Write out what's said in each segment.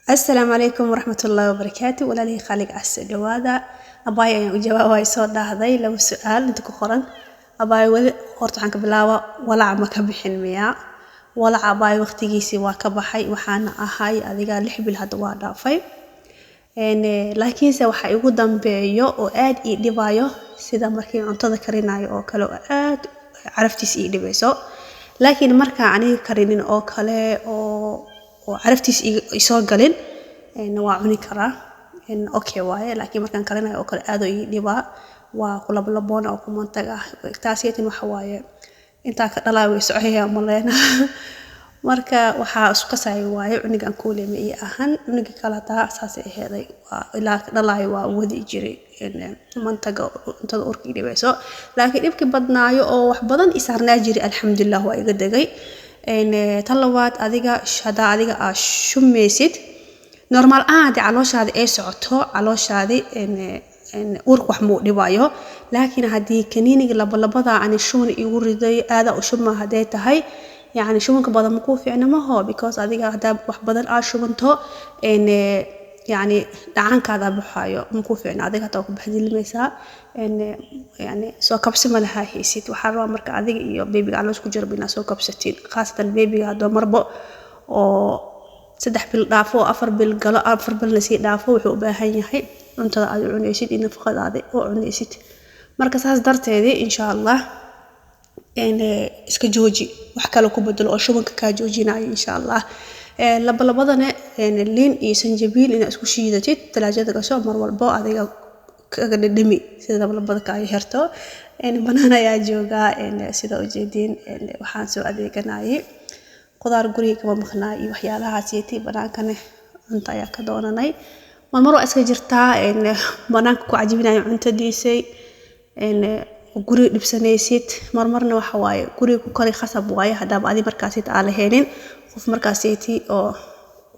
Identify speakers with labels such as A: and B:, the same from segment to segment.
A: Asalaamu calaykum waraxmatullaahi wabarakaatu. Walaalihii qaaliga ah, soo dhawaada. Abaay ayaan u jawaabay, soo dhahday laba su-aal inta ku qoran. Abaay, weli horta waxaan ka bilaaba, walaaca ma ka bixin miyaa? Walaaca, abaay, waqtigiisii waa ka baxay. Waxaana ahay adiga 6 bil hadda waa dhaafay. Laakiinse waxa igu dambeeyo oo aad ii dhibayo, sida markii cuntada karinayo oo kale, oo aad caraftiis ii dhibayso. Laakiin markaa aniga karinin oo kale oo caraftiis isoo galin, waa cuni karaa, okay waaye. Laakiin markaan karinayo oo kale aad ii dhibaa, waa ku lablaboona oo kumantaga. Taasiyatan waxa waaye intaa ka dhalaa way socoyaa maleena. Marka waxaa isku qasaya waaye cunigan kuule ma ii ahan, cuniga kale hataa saasay aheeday, waa ilaa ka dhalaayo waa wadi jiray mantaga cuntada urka ii dhibayso. Laakiin dhibki badnaayo oo wax badan i saarnaa jiray, alxamdulilah, waa iga degay. Tan labaad, adiga haddaa adiga aa shumaysid normal ahaan, haddii calooshaadi ay socoto, calooshaadi uurka wax muu dhibayo. Laakiin haddii kaniiniga labalabada ani shuban igu riday, aada u shubma hadday tahay, yacni shubanka badan makuu fiicna maho, because adiga haddaa wax badan aa shubanto, yacni dhacaankaada baxaayo, makuu fiicna. Adiga hataa waa ku baxdilimaysaa, yacni soo kabsi ma lahaa haysid. Waxaa rabaa marka adiga iyo babyga caloosha ku jira inaad soo kabsatiin, khaasatan babyga haddoo marbo oo 3 bil dhaafo oo 4 bil galo, 4 bilna sii dhaafo, wuxuu u baahan yahay cuntada aad u cunaysid iyo nafaqadaada oo cunaysid. Marka saas darteedii, insha Allah, iska jooji, wax kale ku bedelo oo shubanka kaa joojinayo, insha Allah. Labalabadana liin iyo sanjabiil inaad isku shiidatid, talaajada gasho, mar walbo adiga kaga dhadhami sida labalabada kaaga herto. Banaan ayaa joogaa, sida ujeediin. Waxaan soo adeeganayay qudaar, guriga kama maqnaa iyo waxyaalahaas yeeti. Banaankana cunto ayaa ka doonanay. Marmar waa iska jirtaa banaanka ku cajibinayo cuntadiisay, guriga dhibsanaysid. Marmarna waxa waaye guriga ku kari khasab waaye, haddaaba adi markaasita aan lahaynin qof markaasiti oo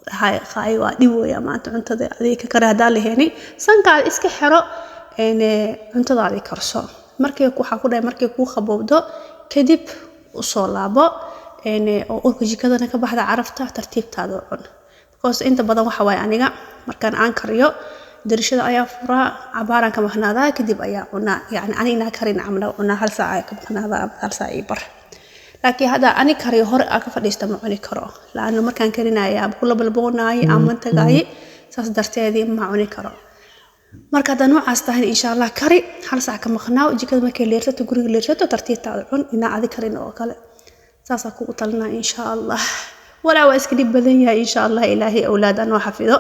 A: dhahay qaay waa dhib weya maanta cuntada adiga ka kari. Haddaan lahaynin, sankaada iska xiro, cuntadaadi karso. Markii waxaa ku dhahay markay kuu qabowdo kadib usoo laabo oo urka jikadana ka baxda carafta, tartiibtaada u cun, because inta badan waxa waaye aniga markaan aan kariyo, darishada ayaa furaa, cabaaraan ka maqnaadaa, kadib ayaa cunaa. Yacni ani inaa karin camal cunaa, hal saac ayaa ka maqnaadaa ama hal saac iyo bar. Laakiin hadda ani kariyo, hore aan ka fadhiista, ma cuni karo, laana markaan karinaya ama ku labalboonaaye ama tagaaye, saas darteedii ma cuni karo. Marka haddaa noocaas tahay, insha Allah, kari, hal saac ka maqnaaw jikada, markay leersato, guriga leersato, tartiibtaada cun, inaa adi karin oo kale. Saasaa kugu talinaa, insha Allah. Walaa waa iska dhib badan yahay. Insha Allah, Ilaahay awlaad anoo xafido,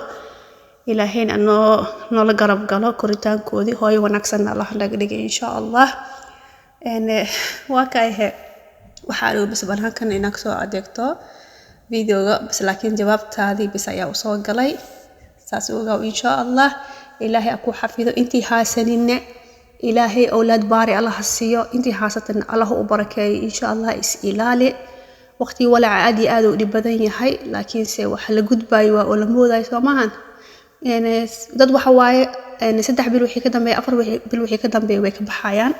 A: Ilaahayna anoo noola garab galo koritaankoodii, hooyo wanaagsanna Allah naga dhigay, insha Allah. Waa ka ahe waxaa adigu bas banaankan inaa kasoo adeegto videoga bas, laakiin jawaabtaadii bis ayaa usoo galay. Saas ogow, insha Allah. Ilaahay ha ku xafido. Intii haasaninne Ilaahay awlaad baari Allah ha siiyo, intii haasatana Allah u barakeeyo, insha Allah. Is ilaali, waqtigii walaaca aad iyo aad u dhib badan yahay, laakiinse waxa la gudbayo waa oo la moodayo, soo maahan? Dad waxa waaye 3 bil wixii ka dambeeya, 4 bil wixii ka dambeeya way ka baxayaan.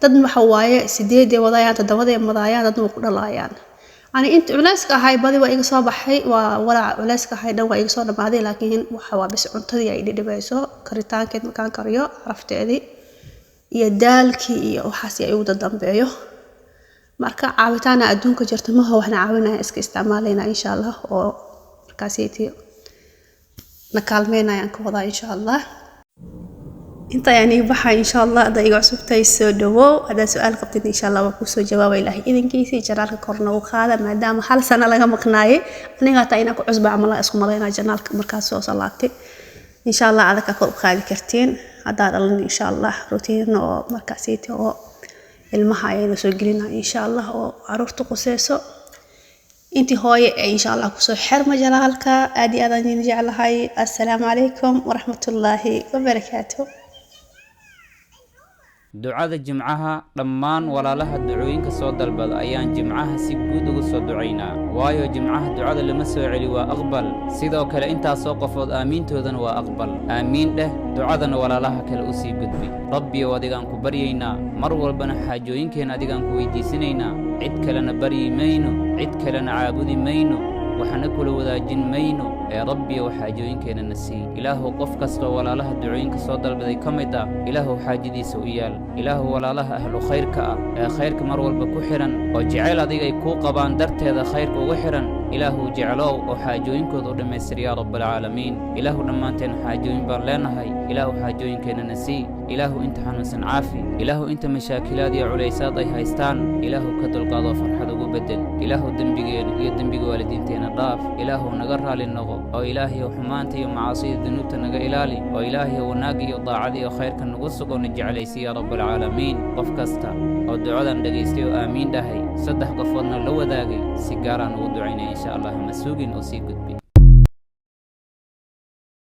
A: Dad waxa waaye 8ay wadayaan, 7day wadayaan, dadna way ku dhalaayaan. Ani inta culayska ahay badi waa iga soo baxay, waa walaaca culayska ahay dhan waa iga soo dhamaaday. Laakiin waxa waa bis cuntadii ay dhidhibayso karitaankeed markaan kariyo, carafteedii iyo daalkii iyo waxaas ay ugu dambeeyo. Marka caawitaana adduunka jirta maha, waxna caawinaya iska isticmaalayna, insha Allah, oo markaasiti na kaalmeynayaan ka wadaa, insha Allah. Inta ayaan iga baxaa, insha Allah. Haddaa iga cusubtahay, soo dhawow. Haddaa su-aal qabtid, insha Allah, waa kusoo jawaaba, Ilaahay idinkiisii. Channelka kor noogu qaada, maadaama hal sano laga maqnaayay. Aniga hataa inaan ku cusba camal isku malaynaa channelka markaas soo salaabtay. Insha Allah, adaka kor u qaadi kartiin. Haddaa dhalan, insha Allah, routine oo markaasiiti oo ilmaha ayayna soo gelinaa, insha Allah, oo caruurta quseyso. Intii hooye ee insha Allah kusoo xirma channelka. Aad iyo aad aan idin jeclahay. Assalaamu calaykum waraxmatullaahi wabarakaatu.
B: Ducada Jimcaha. Dhammaan walaalaha ducooyinka soo dalbada ayaan Jimcaha si guud ugu soo ducaynaa, waayo Jimcaha ducada lama soo celi, waa aqbal. Sidoo kale intaasoo qofood aamiintoodana waa aqbal. Aamiin dheh, ducadana walaalaha kale u sii gudbi. Rabbiyow, adigaan ku baryaynaa, mar walbana xaajooyinkeenna adigaan ku weydiisanaynaa. Cid kalena baryi mayno, cid kalena caabudi mayno, waxna kula wadaajin mayno. Ee Rabbiyow, xaajooyinkeenna na sii. Ilaahuw, qof kastoo walaalaha ducooyinka soo dalbaday ka mid ah, Ilaahuw, xaajadiisa u yaal. Ilaahuw, walaalaha ahlu khayrka ah ee khayrka mar walba ku xidhan oo jeceyl adiga ay kuu qabaan darteeda khayrka uga xidhan, Ilaahuw, jeclow oo xaajooyinkooda u dhammaystir, yaa Rabbalcaalamiin. Ilaahu, dhammaanteen xaajooyin baan leenahay. Ilaahu, xaajooyinkeenna na sii. Ilaahu, inta xanuunsan caafi. Ilaahu, inta mashaakilaad iyo culaysaad ay haystaan, Ilaahu, ka dulqaadoo farxad ugu beddel. Ilaahu, dembigeena iyo dembiga waalidiinteenna dhaaf. Ilaahu, naga raali noqo oo Ilaahayow, xumaanta iyo macaasida, dunuubta naga ilaali, oo Ilaahayow, wanaagga iyo daacada iyo khayrka nagu sugo, na jeclaysi, yaa Rabbalcaalamiin. Qof kasta oo ducadan dhegaystay oo aamiin dhahay, 3 qofoodna la wadaagay, si gaaraan ugu ducaynaya, insha Allah. Ma suugin oo sii gudbi.